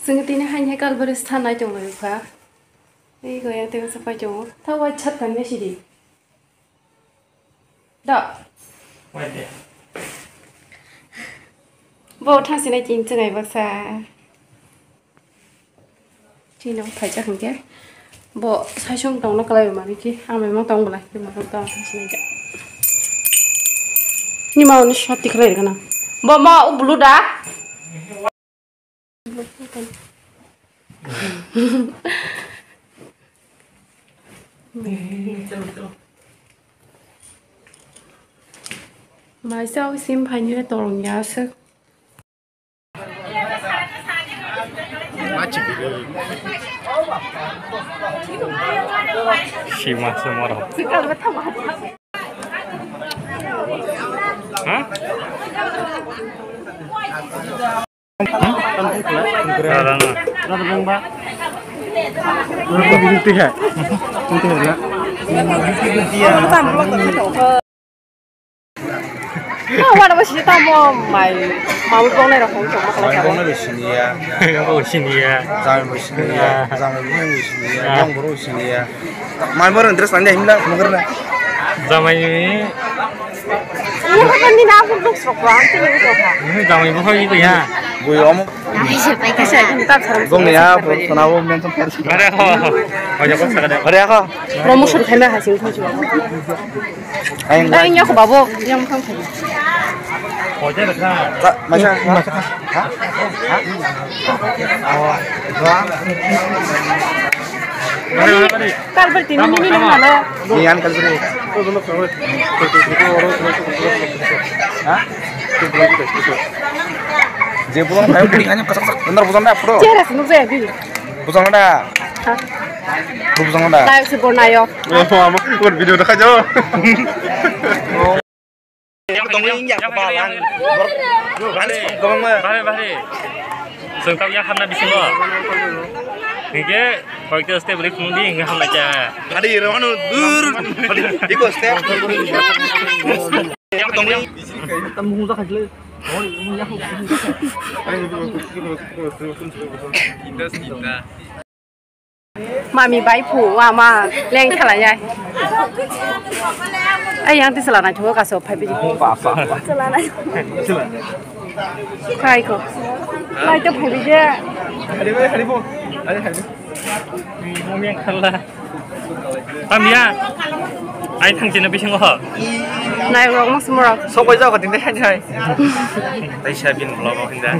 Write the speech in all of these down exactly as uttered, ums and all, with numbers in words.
Chwng tini haini hai kalbari sa nai tong lai kha. Ei go yang tei sa pai tongo. Tha wai chat kan sidi. Da. Bo thang sinai tin chwngai baksa. Chino phaijak hwnkhe bo saichung tongna kwlai mani ki ang bai mang tong bwlai ki mang tong sinai ja. Ni ma oni shot tikhlai rwgana. Bo ma u blue da. Maisa sim phaini torong ya aswk. Sima se moro. Ha? Rarana. Ah, wala bo sini tamo mai, mamu bongnai rok hong tongma kala. Mai bongnai bo siniya. Bo siniya. Jamai bo siniya. Ah. Jamai bo siniya. Ah. Yang boro siniya. Mai boro interest nanya himla, magar na. Jamai ni. Ini apa ni na aku looks rok bang, ini itu apa? Ini jamai bo hoi itu ya. Bui omo. Bong ya, bo sana bo mention. Ada kok. Banyak kok sakit. Ada kok. Promotion kena hasil tu. Ayang. Ayang ya aku babo, yang kau kena. Hoja dekha. Masa, masa. Ha? Ha? Oh, doang. Kalbar tini mini nang mana? Nian kalbar. Ha? Je buang kayu kering hanya kasak kasak. Bener buang dah, bro. Cera senuk saya di. Buang dah. Ha? Buang dah. Live si bornayo. Oh, ama buat video dah kau. Bahari, bahari. Sengkau ya karena di sini. Oke, kau itu step beri kemudian nggak hambat ya. Hari Rohanu dur. Iko step. Mami bai phu wa ma leng khala ya. Ai yang ti sala na chu ka so phai bi. Khai ko. Mai to phai bi je. Hari bo, hari bo. Hari hari. Mami yang khala. Tamya. Ai thang china bising ho. Nai rok mas mura. Sok bai jao khating dai hai hai. Tai sa bin vlog o hinda.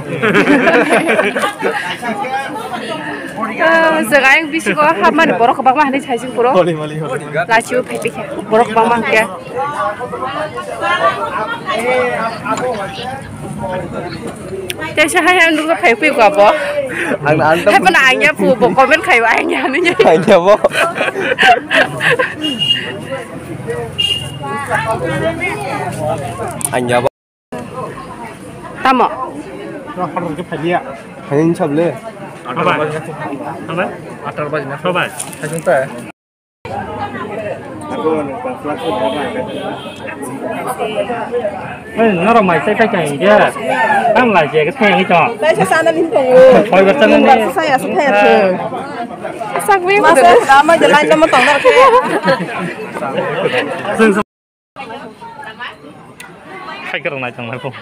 Jaga yang bising ho hap mani borok bang ma hani sai sing puro. Mali mali. Lachu phai phai borok bang ma ke. Tei sa hai ang nukha phai pui kha bo. Ang ang hai pa na ang ya pu bo comment khai wa ang ya ni. Ang ya bo. Ang ya bo. Tamo. Hai ni sable. Atar baji. Atar baji na. Hai ta. Hey, norok mai chai paikha hinkhe. Ang lai je khe thai wngwi tong. Lai se sana nin tongo. Hoi ba sana ni. Sa ya sa thai ya. Sak wi ma se da ma je lai lama tong na khe. Khai kwrwng nai tong nai bo.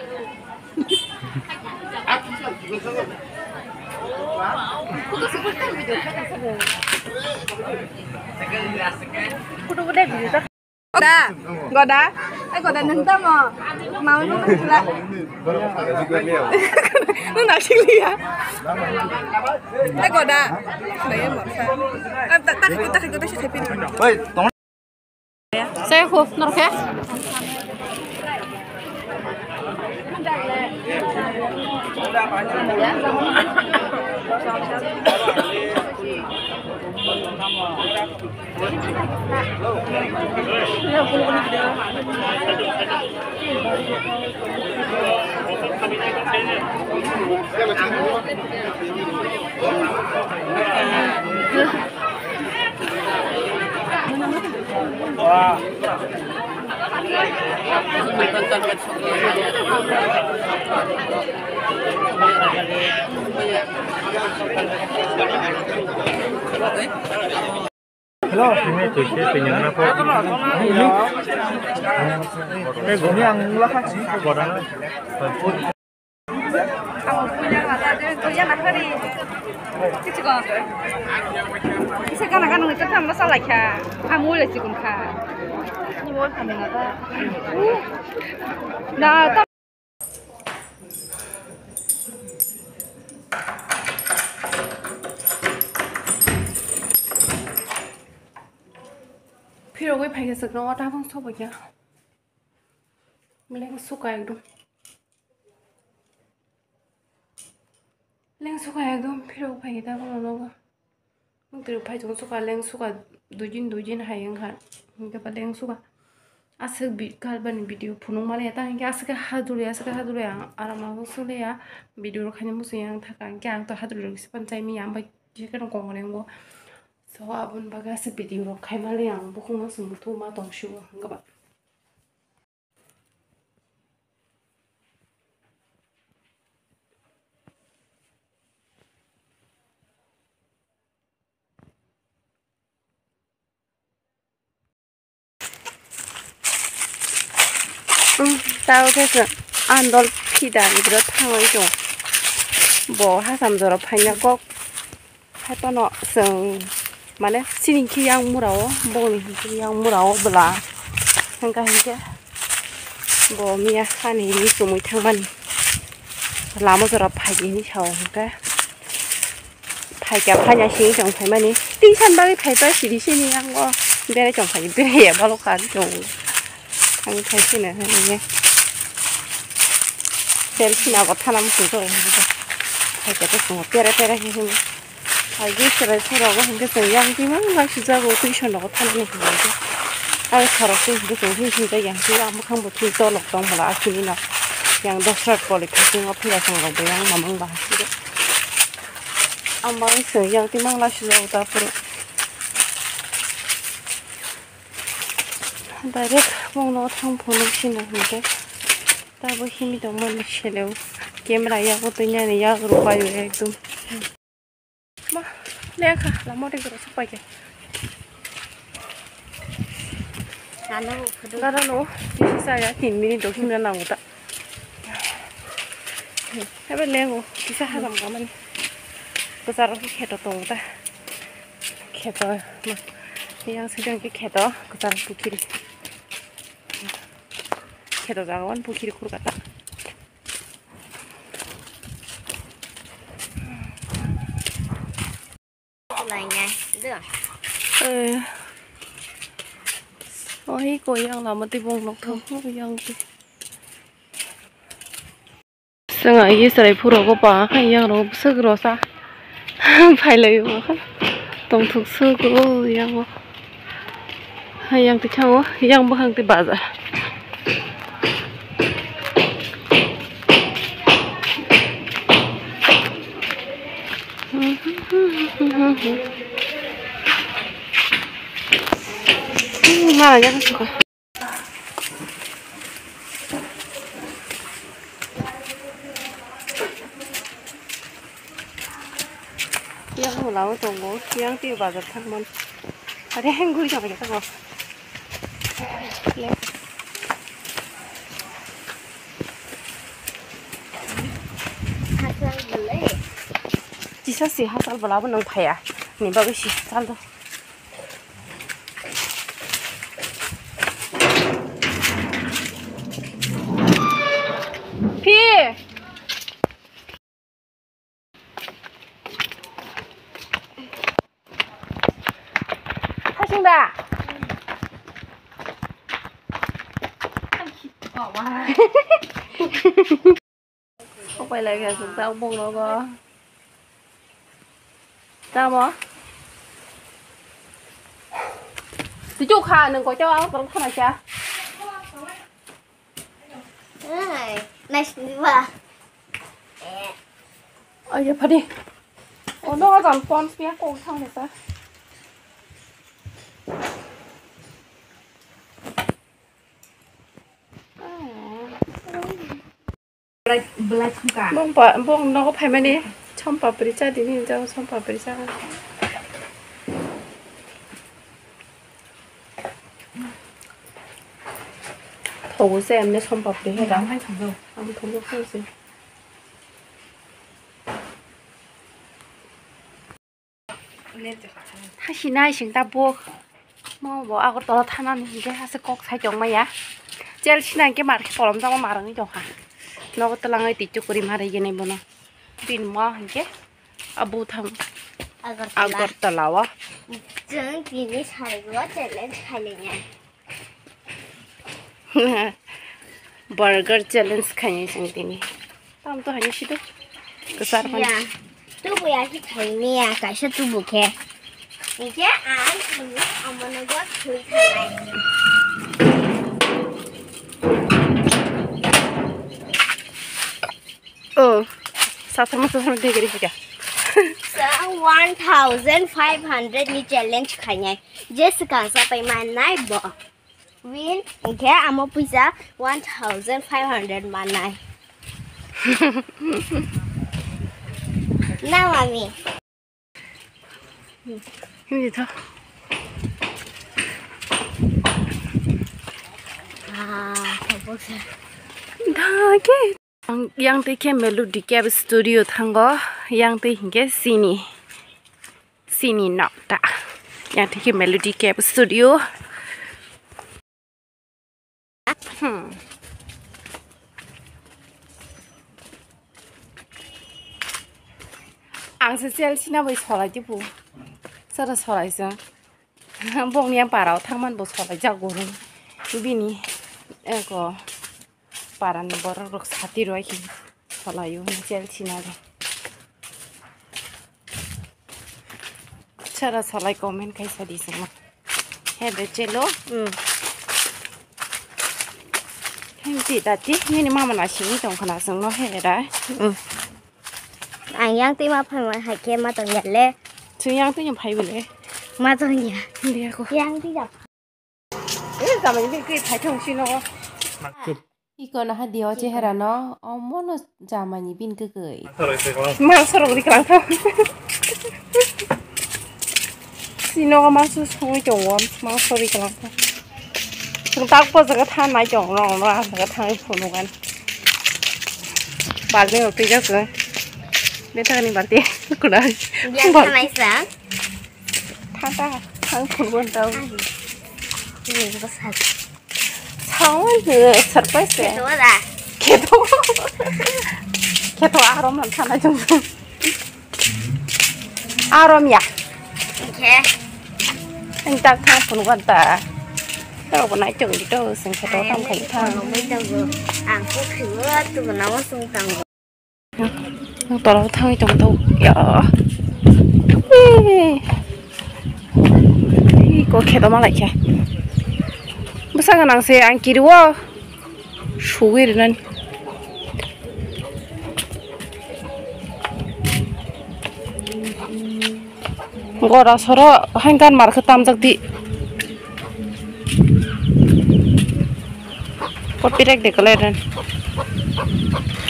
Goda, goda, eh goda nung tamo, mau nung tamo, nung nasi liya, eh goda, bayar morsa, eh tak tak tak tak tak tak. Sai ho, norok khe. Phirogwi phaikhe chwkno o tabuk sobo khe. Leng suka ekdom. Leng suka ekdom phirogwi phaikhe tabuk nogo. Mungtwi phai chwng suka leng suka dui din dui din hai wngkha. Hinkhe ba leng suka. Aswk bi-, kalbani video phunuk maliya, tang hinkhe aswk khe hadurwi, aswk khe hadurwi ang aram ang swngya video rok khaina muchungya ang thaka, hinkhe ang to hadurwi rok se pan chai manya, ang bai khe kheno kong rengbo. So, aboni bagwi aswk video rok khai maliya ang bukhukno se muthuma tong sio hinkhe ba. Tao khe chwng andol phida bwdra thangwi chwng bo hasam jora phaina kok. Haiphano chwng mane chini khe yang mura o, bongni hinkhe yang mura o bwla. Hwnkha hinkhe bo miya hani hinwi chumui thangmani lama jora phaidi hinwi sao hinkhe. Phaikha, phaina sini chong phaimani. Tei san bagwi phaipa siri sini yango. Berai chong phai, berai ya balo kha chong. Ang phai sini ne. Sel sini abo thana muchung to. Phaikha to chong pere pere hi hi. Phaigwi serai soro go hingke chong yang twi mang lai sijak o twi song nogo thana ni hinke. Ang sorok twi hingke chong hi hi jai yang twi ang bwkhang bo twi tolok tong bwla asini no. Yang dosra koli phai twi o phira chong rok bo yang mamang ba hasike. Ang bagwi chwng yang twi mang laisijak o ta phuru. Direct mungno thang phunuk sina hinkhe. Tabo himwi tongmani seleo. Camera yago twi nani yak rwbaio ekdom. Ma, lekha lama tei jora sok paikhe. Ano, khudu. Gara no, kisa saya tin minute dok himna nango ta. Ebe lengo, kisa hajam kamani. Kwcharo khe kheto tongo ta. Kheto, ma, yang sidang khe kheto, kwcharo pukhiri. Kheto jaga wan pukhiri khurkata. Eh. Oi, ko yang lama tei bong nok thang, yang tei. Swnga ye chwrai phuru go pa, hai yang rok bwswk rosa. Phailaio, tongthok swk o yang o. Hai yang twi thango, yang bwkhang twi bazar. Mara jak suka. Yang mula o tongo, yang twi bazar thangmani. Are heng guri jaba jata bo. Le. Kisa si hasal bwla bo nang phaya. Ni bagwi si sal do. Phi. Hasing da. Opai lai khe aswk ta bong nogo. Tamo? Tichu kha nwng koi ta ang tong khana kya? Ai, nice ni ba. Ai ya phadi. Ono jan pon snya ko thang ta. Belai, belai thangka. Bong pa, bong nogo phaimani chom papri cha dini, jao chom papri cha. Obo se emne sompapri hera. Ang thangjago. Ang thangjago se. Thasi nai sing ta bo. Mo bo Agartala thanani hingke hase kok sai tong maya. Chelsea na hingke mar khe kolom jama mar wngwi tong kha. Nogo twlangwi twi chukuri mar wngwi bono. Bini mo hingke abo thang Agartala. Agartala o. Chwng tini salgo challenge khailaiya. Burger challenge khainai chwng tini. Tam to haini sido. Kwchar pan. Ya. Tubu ya ki khaini ya kaisa tubu khe. Hingke ang tini amono go thui khainai. Oh, sathar ma sathar ma degri pika. So, one thousand five hundred ni challenge khainai. Je swkang sa pai mannai bo. Win, hingke amo puisa one thousand five hundred mannai. Na mami. Hindi to. Ah, tabuk sa. Dage. Ang yang tei khe Melody Cave Studio thango, yang tei hinkhe sini, sini nok ta. Yang tei khe Melody Cave Studio. Hmm. Ang se Chelsea na bai solai di bu. Sara solai se. Bongni yang parao thangman bo solai jak gurung. Bini eko parani borok rok sati roi khe solai o Chelsea na bai. Sara salai comment khai sadi sima. He be chelo. Hmm. Hemti dati nini mama na sini tong khana songno he da. Hmm. Ang yang twi ma phai ma hai khe ma tong ya le. Sing yang twi phai bole. Ma tong ya. Dia ko. Yang twi ya. Eh, sama ni bi kri phai thong sino. Iko naha dia o chehera no, omo no jamani bin kwkwi. Mangso rok riklang tho. Sino mangso songwi tongo, mangso riklang tho. Chwng tak po jaga tha nai tong rong no, ah jaga thangwi phunukgan. Balti rok twi jak chwng. Bethani balti, kuna. Biya bal- thanai sa. Thata, thang phunukgan tau. Ai. Ini ko sa. Sawan, eh, surprise, eh. Kheto da. Kheto. Kheto arom lan sana jong. Arom ya. Oke. Ang tak thang phunukgan ta. Tao ko nai chong di to, sing kheto kam khai thang. Ang ko khiwa tu na wa sung tang. Ang tolao thangwi tong tong ya. Wih. Ih, ko kheto malai khe. Bwsa gwnang se ang kiriwo. Sugwi rinani. Gora soro hain kan mar khe tamjak di. Copyright de kale den.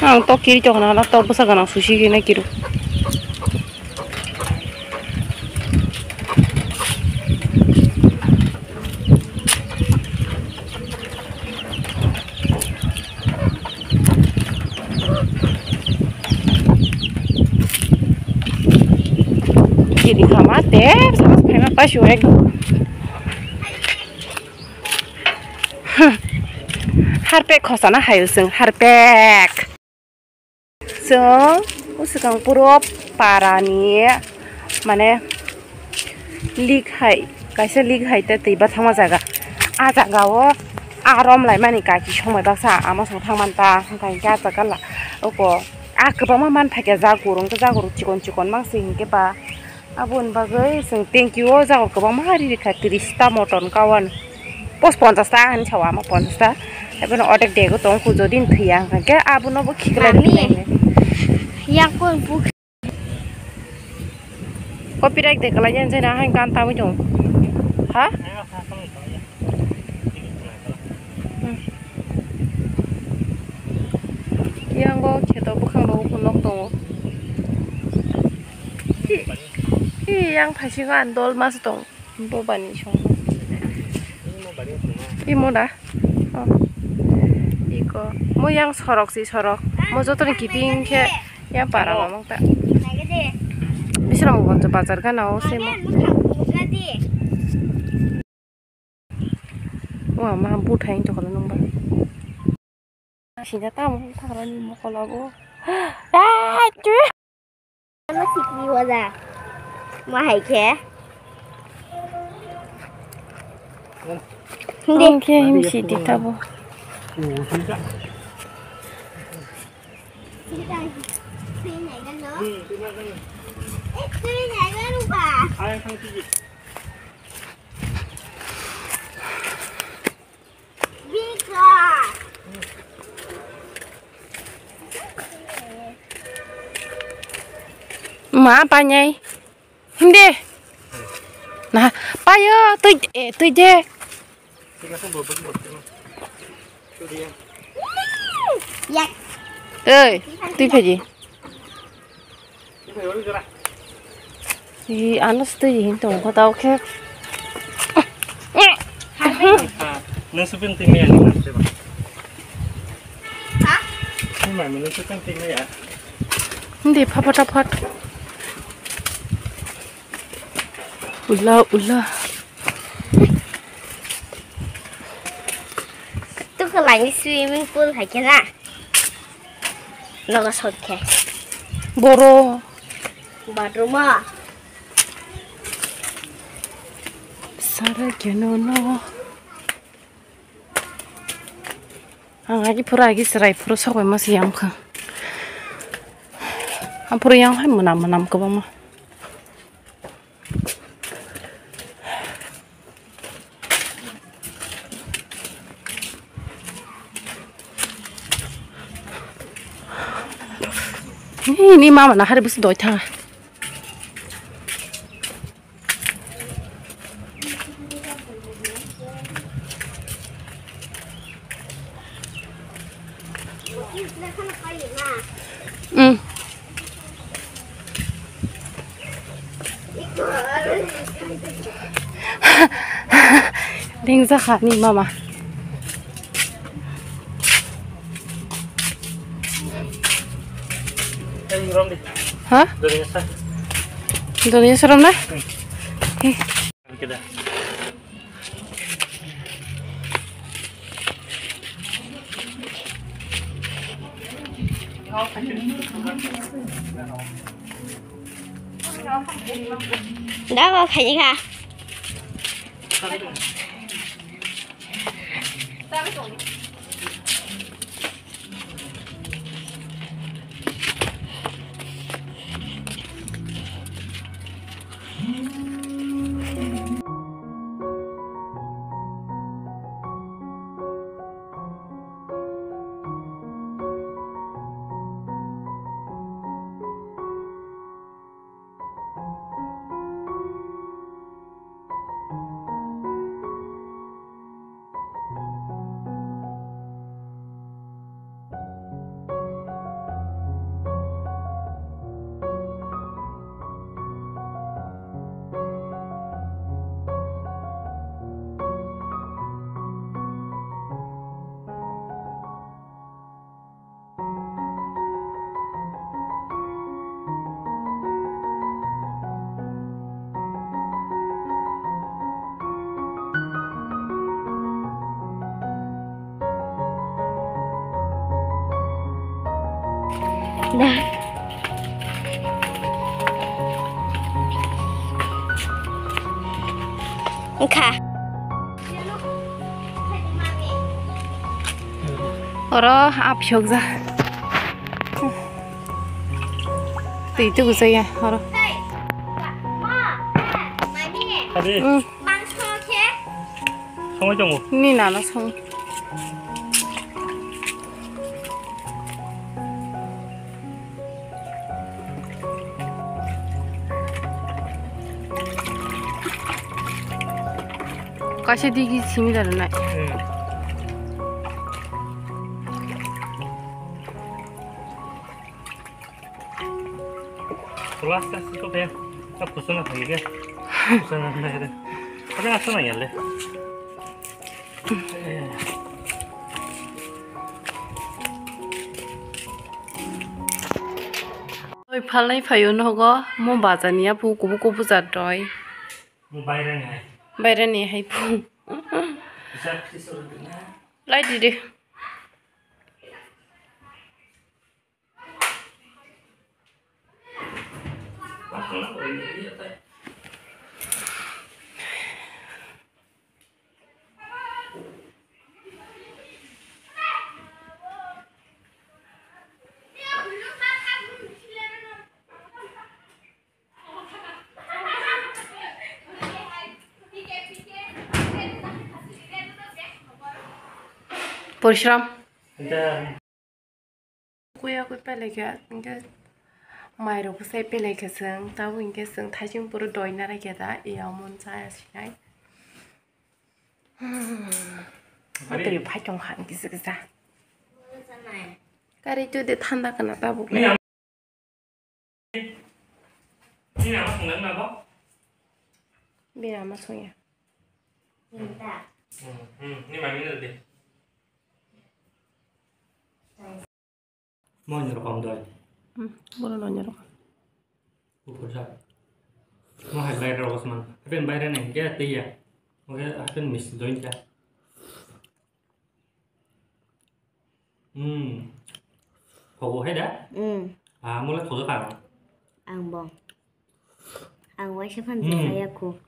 Ang to kiri to na to bwsa gana susi gina kiru. Kiri khama te, sama phaima pasu ekdom. Harpek khosana hayo chwng, harpek. Chwng o swkang puro parani, mane, lik hai, kaisa lik hai tei twi bathangma jaga. A jaga o arom laimani kaki songbai baksa ama song thangmani ta, hwnkha hwnkhe a jaga la, oko a kwbangma manphaikha jagurung tei jagurung chikon chikon mangsi hwnkhe ba. Aboni bagwi chwng thank you o jaga kwbangma riri kha, tris ta moton kawan. Pos ponchas ta hinwi sao, ama ponchas ta. Ebono odek dego tong, kujodin thwiya hwnkha khe abono bo khiklai. Mami. Rwkhe. Yakung buk. Copyright de kalai jan jena hain kan tawi tong. Ha? Hmm. Yango kheto bwkhang rogo nok tongo. Hi, hi, yang phaisingo ang dol mas tong. Bo bani song. Imo da? Oh. Mo yang sorok si sorok. Mo joto ni kiting khe yang para mamang ta. Bisram gonjo bazar gana o se mo. Wa ma buthai to kono nungba. Sida tamo thagrani mokol abo. Ah, tu. Ano sikri waja. Ma hai khe. Hindi. Ang khe him si di tabo. Ma panyai. Hindi. Nah, payo tui eh tui je. Yak. Ei, tui phaji. Ih, ano stui hin tong ko tau khe. Nang supin timi ani nang seba. Ha? Ni mami nang supin timi ya. Hindi pha pha pha. Ula ula. Tu kalai swimming pool hai khe na. Logo sot khe. Boro. Bathroom o. Sara keno no. Ang agi pura agi serai pura sok bai masi yang kha. Ang pura yang hai menam menam kebang ma. Ni, ni mama na hari bisi doi thanga. Mm. Dengjakha ni mama. Ha? Doniya sarom na? Eh. Dabo khaji kha. Da. Wngkha. Oro aphiyokjak. Twi tugu jaya oro. Adi. Mm. Songwi tongo. Ni nana song. Kaisa digi simi da rwnai. Hmm. Pura aste aste to be. Ta pusana thang ge. Pusana thang ge. Ada asana ya le. Oi phalnai phaio nogo mo bazar ni aphu kubu kubu jat roi. Mo bairani hai. Bairani hai phu. Lai didi. Porishram. Kuya kui pelaikha, hinkhe mairok bwsai pelaikha chwng, tabuk hinkhe chwng thaising phuru doi narai khe da, iya omo chaya sinai. Hmm. Atwi phai tong kha kisa kisa. Kari tu de thanda kana tabuk le. Bini ama songya. Hmm, hmm, ni mami na de. Mo ni rokom doi. Hmm, boro no ni rokom. Kukur sa. Mo hai bai rokom man. Hapen bai rene ke tiya. Oke, hapen mis doi ka. Hmm. Khobo hai da? Hmm. Ah, mula khoja ka. Ang bong. Ang waisa phan Hmm. Saya ko.